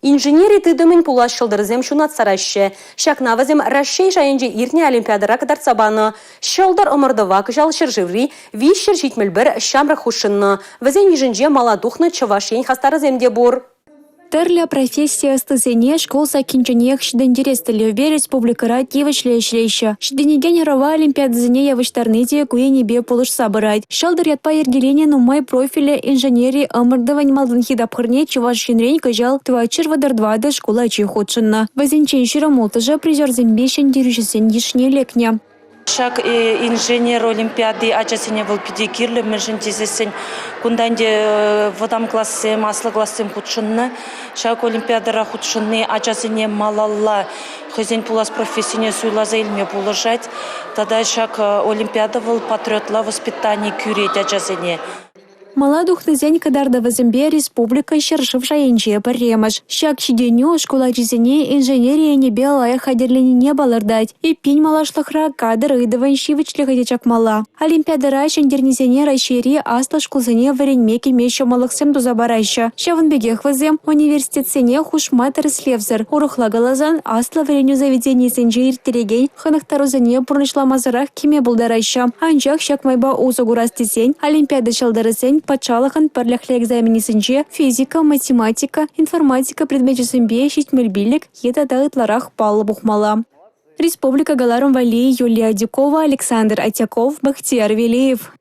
Инженери тытӑмӗн пулас ҫӑлтӑрсем ҫунат сараҫҫӗ. Ҫакна вӗсем Раҫҫей шайӗнче иртнӗ олимпиадӑра кӑтартса панӑ. Ҫӑлтӑр ӑмӑртӑва кӑҫал ҫӗршыври 371 ҫамрӑк хутшӑннӑ. Вӗсен йышӗнче мала тухнӑ Чӑваш Ен хастарӗсем те пур. Тӗрлӗ професси ӑстисене шкул саккинченех ҫитӗнтерес тӗллевпе республикӑра тивӗҫлӗ ӗҫлеҫҫӗ. Ҫитӗнекен ӑрӑва олимпиадӑсене явӑҫтарни те ку енӗпе пулӑшса пырать. Ҫӑлтӑр ятпа йӗркеленӗ нумай профильлӗ инженери ӑмӑртӑвӗн малтанхи тапхӑрне Чӑваш Енрен кӑҫал 434 шкул ачи хутшӑннӑ. Вӗсенчен 26-шӗ призерсемпе ҫӗнтерӳҫӗсен йышне лекнӗ. Ҫак инженер олимпиади ачасене вӑл питӗ кирлӗ, мӗншӗн тесессӗн кунта ӗнтӗ вӑтам классем, аслӑ классем хутшӑннӑ. Ҫак олимпиадӑра хутшӑнни ачасене малалла хӑйсен пулас профессине суйласа илме пулӑшать. Тата ҫак олимпиада вӑл патриотла воспитани кӳрет ачасене. Мала тухнисен кӑтартӑвӗсемпе республика ҫӗршыв шайӗнче пӗрремӗш. Ҫак ҫитӗнӳ шкул ачисене инженери енӗпе лайӑх хатӗрленине палӑртать. Эппин, малашлӑхра кадр ыйтӑвӗн ҫивӗчлӗхӗ те чакмалла. Олимпиадӑра ҫӗнтернисене Раҫҫейри аслӑ шкулсене вӗренме кӗме ҫӑмӑллӑхсем туса параҫҫӗ. Ҫавӑн пекех вӗсем университетсене хушма тӗрӗслевсӗр, урӑхла каласан, аслӑ вӗренӳ заведенийӗсенче ирттерекен хӑнӑхтарусене пурнӑҫламасӑрах кӗме пултараҫҫӗ. Анчах ҫак майпа усӑ курас тесен олимпиада ҫӑлтӑрӗсен патшалӑхӑн пӗрлӗхлӗ экзаменӗсенче физика, математика, информатика предмечӗсемпе 75 е тата ытларах паллӑ пухмалла. Республика кӑларӑм валли Юлия Адюкова, Александр Отяков, Бахтияр Велиев.